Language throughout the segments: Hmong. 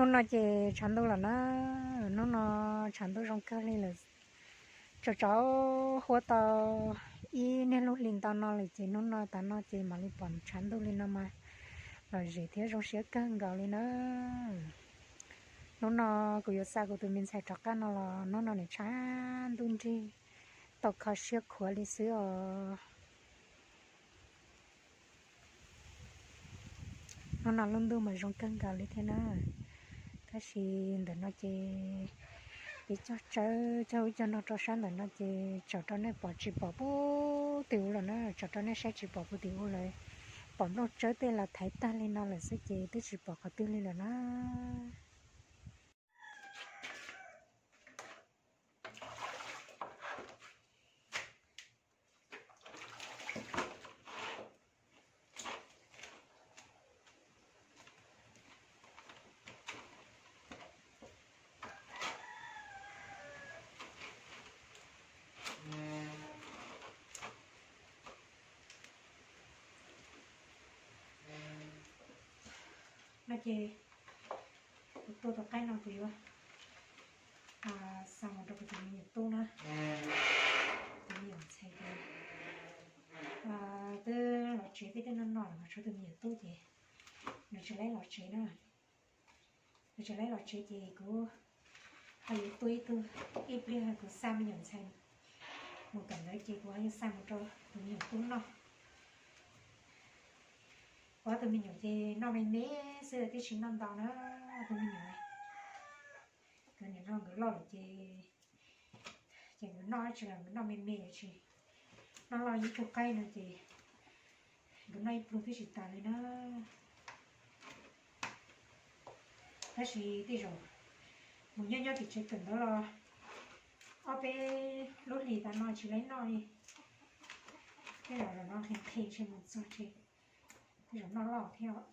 Hnub no ces tshav ntuj lawm na, hnub no tshav ntuj zoo kawg li lawm. Tsaus tsaus huab tau ib niag lub hli ntau no lawm ces hnub no tav no ces mam li pom tshav ntuj li no mas lom zem thiab zoo siab kawg nkaus li na. Hnub no kuv yuav xa kuv tus me ntxhais rov qab no los hnub no nws tshav ntuj nrig tau kho siab khuav li xwb os. Hnub no lub ntuj mas zoo kawg nkaus li thiab na. Tab sis ntawm no ces peb cog tsawb cog ub cog no rau sab ntawm no ces tsam rau nej pom tsis pom puag tim ub lawm na, tsam rau nej saib tsis pom puag tim ub lawm. Pom nplooj tsawb tej los thaiv tag li no lawm xwb ces twb tsis pom qhov twg li lawm na. No ces kuv tua tus qaib no kuv yuav xa mus rau kuv tus me nyuam tub na. Tus me nyuam ntxhais ces twb los tsev, peb twb noj noj lawm mas tshuav tus me nyuam tub ces nws tsis laib los tsev na. Nws tsis laib los tsev ces kuv ho yuav tua ib tug, ib pliag kuv xa me nyuam ntxhais mus kawm ntawv ces kuv ho yuav xa mus rau tus me nyuam tub noj. Kuv ob tug me nyuam ces noj me me xwb twb tsis noj ntau na. Tus me nyuam, tus niam no nkawd loj lawm ces, ces nkawd noj tsis los nkawd noj me me tsis noj. Loj ib tug qaib no ces nkawd noj ib pluag twb tsis tas li na. Tab sis tej zaum mus nyob nyob tim tsev kawm ntawv los ob peb lub hlis tas no tsis laib noj li. Tej zaum zaum no nqhis nqhis ntshe mus txog tsev tej zaum noj loj thiab.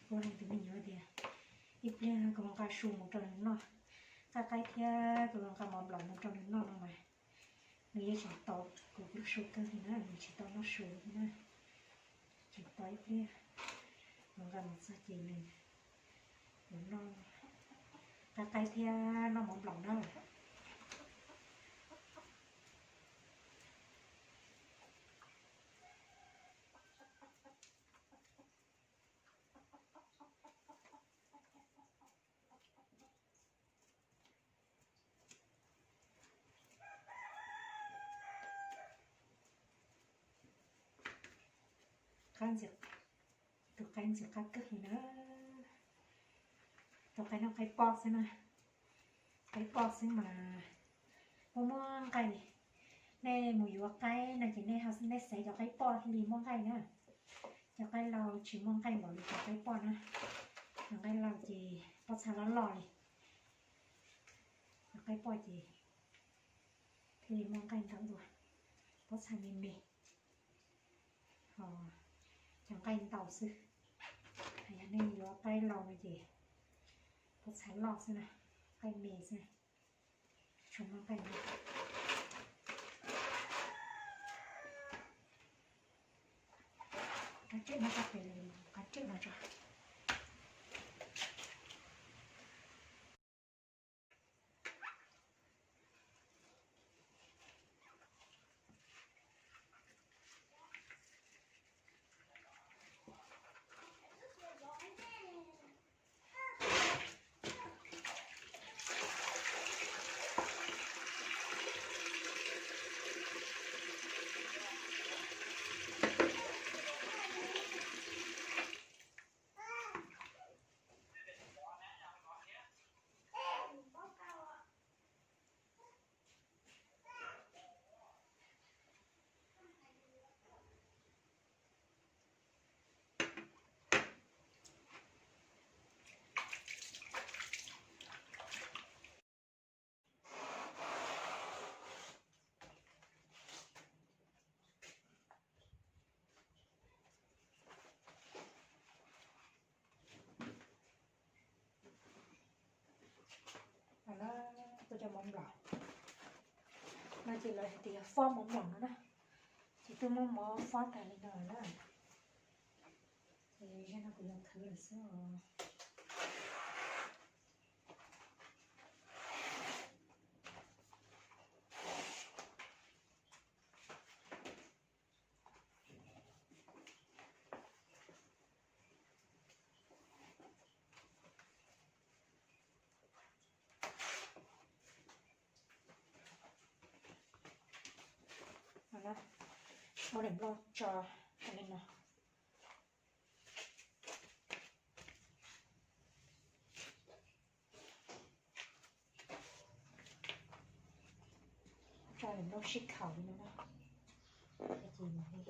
Kuv hais tus me nyuam tias ib pliag kuv nqa su mus rau nws noj, nqa qaib thiab kuv nqa mov nplaum mus rau nws noj no mas nws yeej tseem tos kuv su kawg li na, nws tsis tau noj su li na. Tseem tos ib pliag kuv nqa mus txog ces nws yuav noj nqa qaib thiab noj mov nplaum na. Qab ntxim, tus qaib ntxim qab kawg li na. Tus qaib no qaib poj xwb na, qaib poj xwb mas muaj muaj nqaij li. Nej mus yuav qaib no ces nej, nej xaiv cov qaib poj li muaj nqaij na. Cov qaib laus tsis muaj nqaij npaum li cov qaib poj na. Cov qaib laus ces pob txha loj loj li. Cov qaib poj ces thiaj li muaj nqaij ntau dua, pob txha me me, ho cov nqaij ntau xwb. Yog nej yuav qaib laus no ces pob txha loj xwb na, nqaij me xwb, tsis muaj nqaij ntau. Rab riam no tso pem, rab riam no tso. Tua cov mov nplaum, No ces lawv hais tias yog fob mov mlom no na, ces twb muab mov fob tag li no lawm na. Ces zaum no kuv yuav qhwv lawm xwb os. Muab daim nplooj tso li no. Tso daim nplooj sib khaum li no na. Ces mam li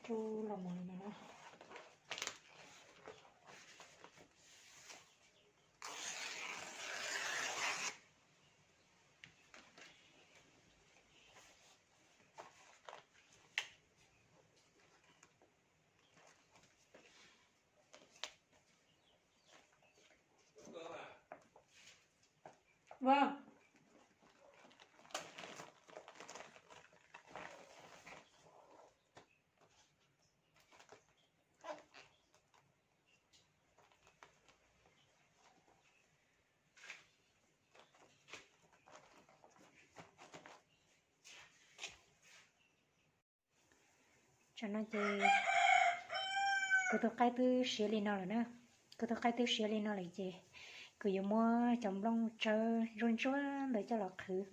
Rub los mus li no na. Tsam no ces kuv tus qaib twb siav li no lawm na. Kuv tus qaib twb siav li no lawm ces kuv yuav muab cov nplooj tsawb ntsuab ntsuab ntawd coj los qhwv.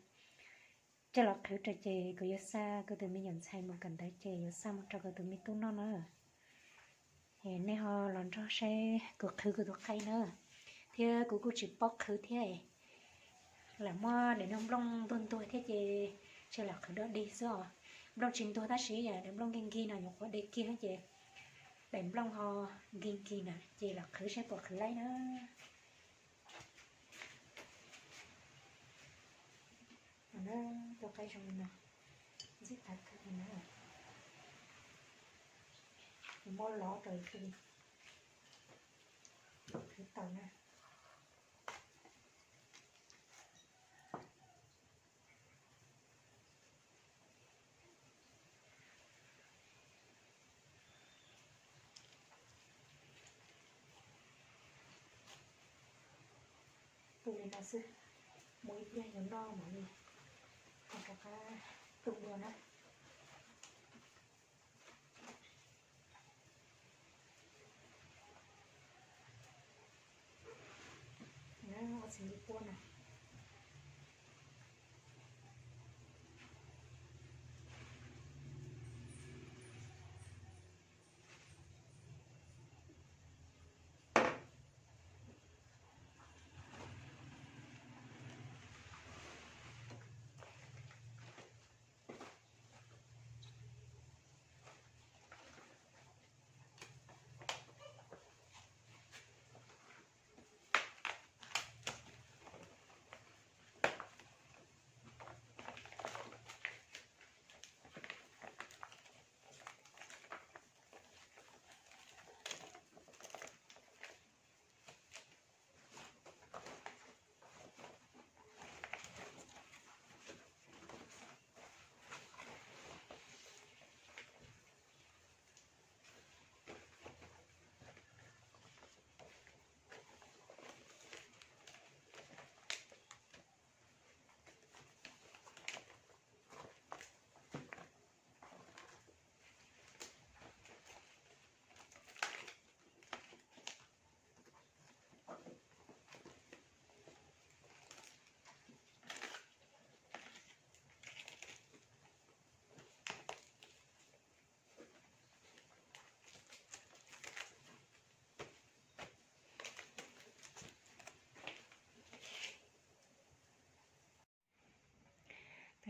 Coj los qhwv rau ces kuv yuav xa kuv tus me nyuam ntxhais mus kawm ntawv ces yuav xa mus rau kuv tus me tub noj na. Es nej ho los nrog saib kuv qhwv kuv tus qaib na, thiab kuv kuj tsis paub qhwv thiab. Lam muab daim no nplooj ntuag ntuag thiab ces tsis lam qhwv dog dig xwb os. Nplooj tsis ntuag tab sis daim nplooj nkig nkig no nyuam qhuav de kiag ces daim nplooj ho nkig nkig na ces lam qhwv saib puas qhwv laib na. Tus qaib zoo li no, ntxim qab kawg li na. Kuv muab lov rau thiaj li qhwv tau na. Tu li no xwb, muaj ib pliag yuav noj mam li rov qab tu dua na. Ua txiv li puab na.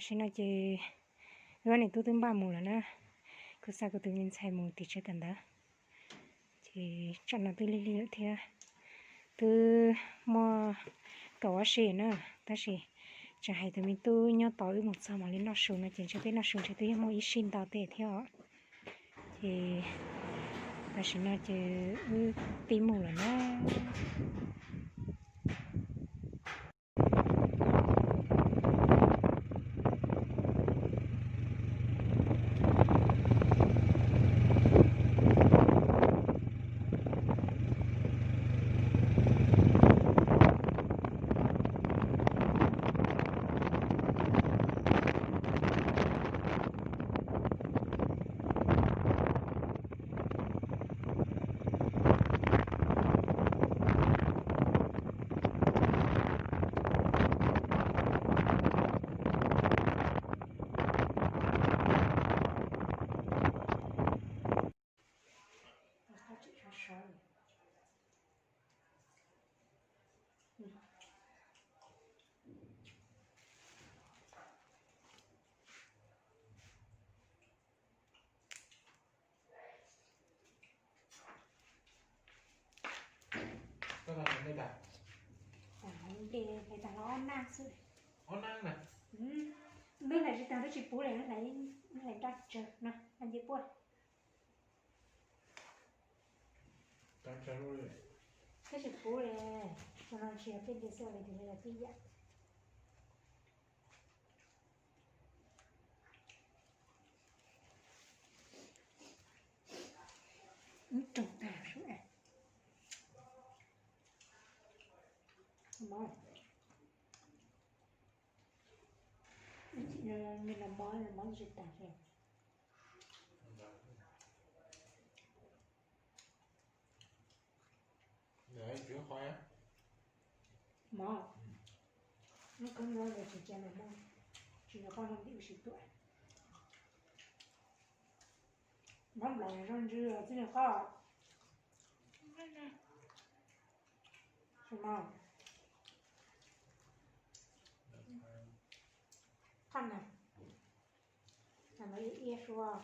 Tam sim no ces wb ob niam tub twb npaj mus lawm na. Kuv xa kuv tus me ntxhais mus tim tsev kawm ntawv. Ces tsam no twb lig lig lawm thiab, twb muaj kaum ob sij na, tab sis tseem hais tus me tub nyob tos wb mus txog mam li noj su no ces ntshe peb noj su ntshe twb yog muaj ib sij ntau tej thiab os. Ces tam sim no ces wb tib mus lawm na. Nplej hais tas los ob nag xwb. Ob nag na. Lub hlais tsis tag twb tsis puv li, lub hlais nraj tsawg no, nce puaj. Twb tsis puv li, no tsis yog peb nce xwb li, tus li yog tib yam. Ib rooj tag sub. Me no mob, mob tsis tag li. Mob, lub koob no tsis cia los mob, tsis yog koj noj ntim ua si tuaj. Mob nplaum zoo ntsws txij li qoj. Qoj na, no iab iab suab.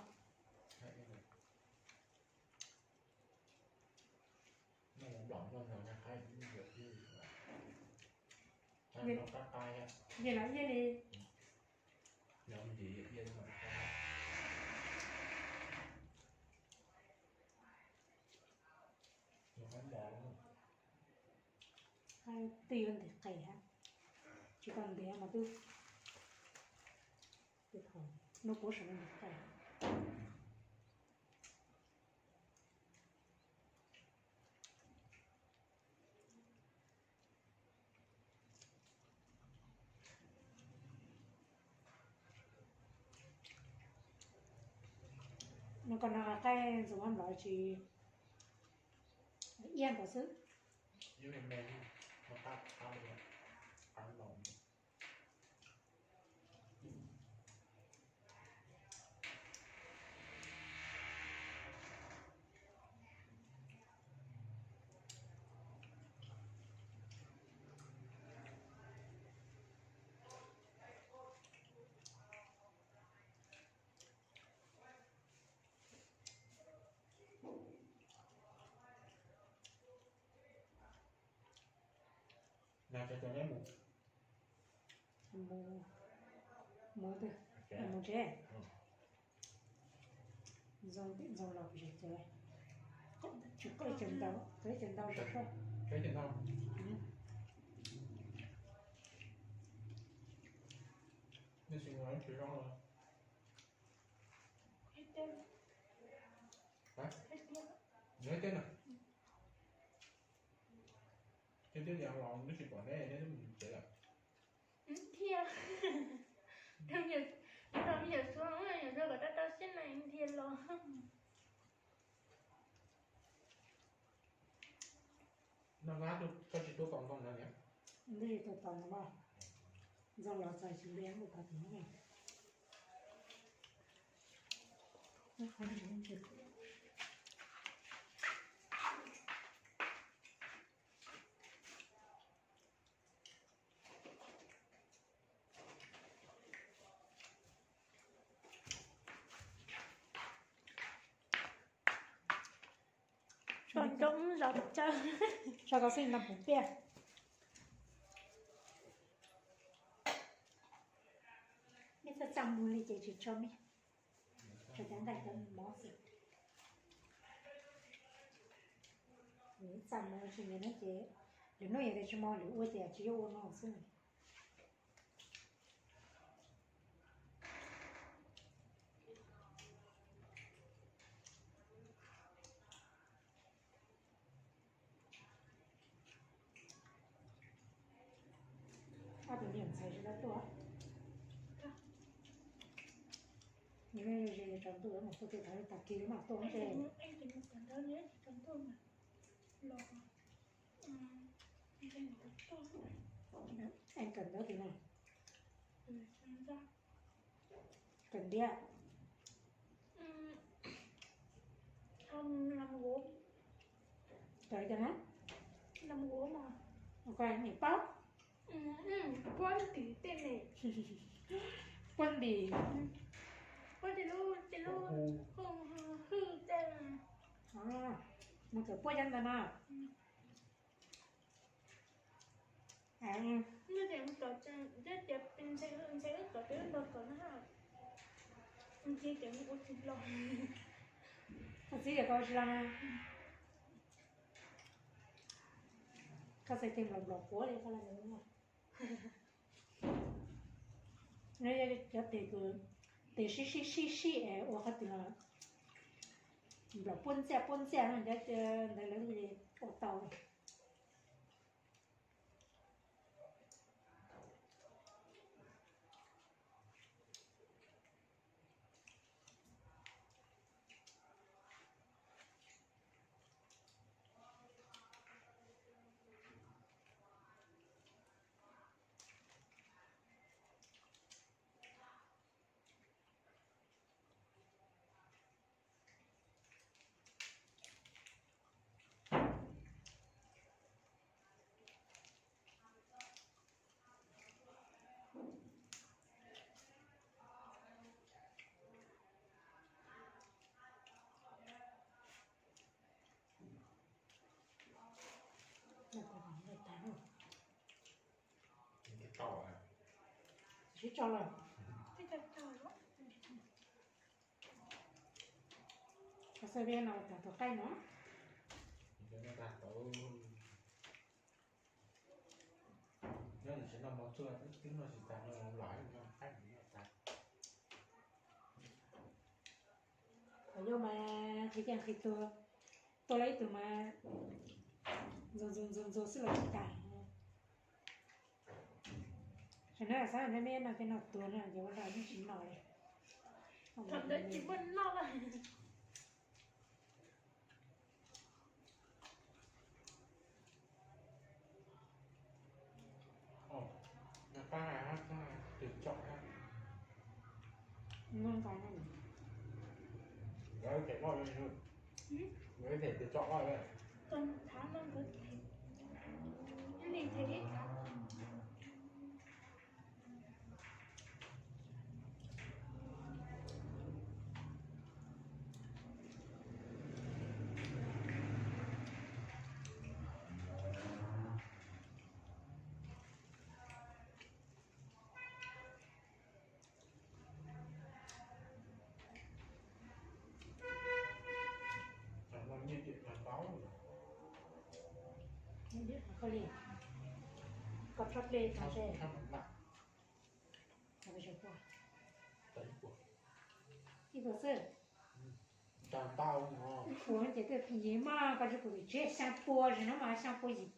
Yog no iab li. Twb yuav ntes qe, tsis tau ntes mas twb hnub puav saum ntes qe. Nws kom nws qaij ntxuav mab nplov tsis iab nkaus xwb. Mus, mus twg? Mus tsev. Zoo tim zoo los kuv tsis tsev. Tsis qab tsev ntau, qab tsev ntau tsis tshua. Nej tsis mus tsis zoo los. Nyob teb na. Thiab twb yog los twb tsis pom neb, neb twb mus tsev lawm. Thiab, rau me nyuam suav, me nyuam suav kom rau rau siab na thiaj los. No koj tsis tuaj tos Ntxoov no niam? Twb tsis tuaj tos no, Ntxoov los txog tsis liam mus tos tus no. Roob zos caw. Tso koj xwb no puv piaj. Mej txaj txaj muag li ces tsis tso mej, tso cov nqaij cov mov xwb. Nws txaj muag tsis nyiam no ces lwm hnub yog tias tsis muaj lwm ua ces tsis yuav ua no xwb. Ob tug niam ntxhais tsis tau tuaj. Nws ze tsaus ntuj mus tuaj, tag kis mam tuaj ntej. Em kawm ntawv twg no? Kawm ntiav. Kawm li cas na? Niam paub. Puab ntim tej ne. Puab ntim. Puab tej lub, tej lub hwj tej. Mus kawm puab cov ntawd no. Ntshe wb tom tej ntog tom na. Ntshe ces ua tsis los. Koj txiv tias koj ua tsis los na. Koj txhais tes nplaum nplaum quav li koj los. Cov tes, tes sib sib sib sib es ua qhov twg los nplaum puab ntxiaj puab ntxiaj no, cov ntawd lawv ua tau. Sib tso lawm. Xav xav no tag tus qaib no. Thaum yau mas qhia cia qhia tuag, tuag lawm ib tug mas ntxuag ntxuag ntxuag ntxuag xwb los tsis tas. Qhia na xav na mej no tej no tuag no ces ua rau yeej tsis nom li. Thaum ntawd tsis muaj noj. Koj tshob ple tag se. Ib puas xwb. Ua ces twb yim maj, koj tsis pum tim tsev xyaa pua, tsis no mas xyaa pua yim pua.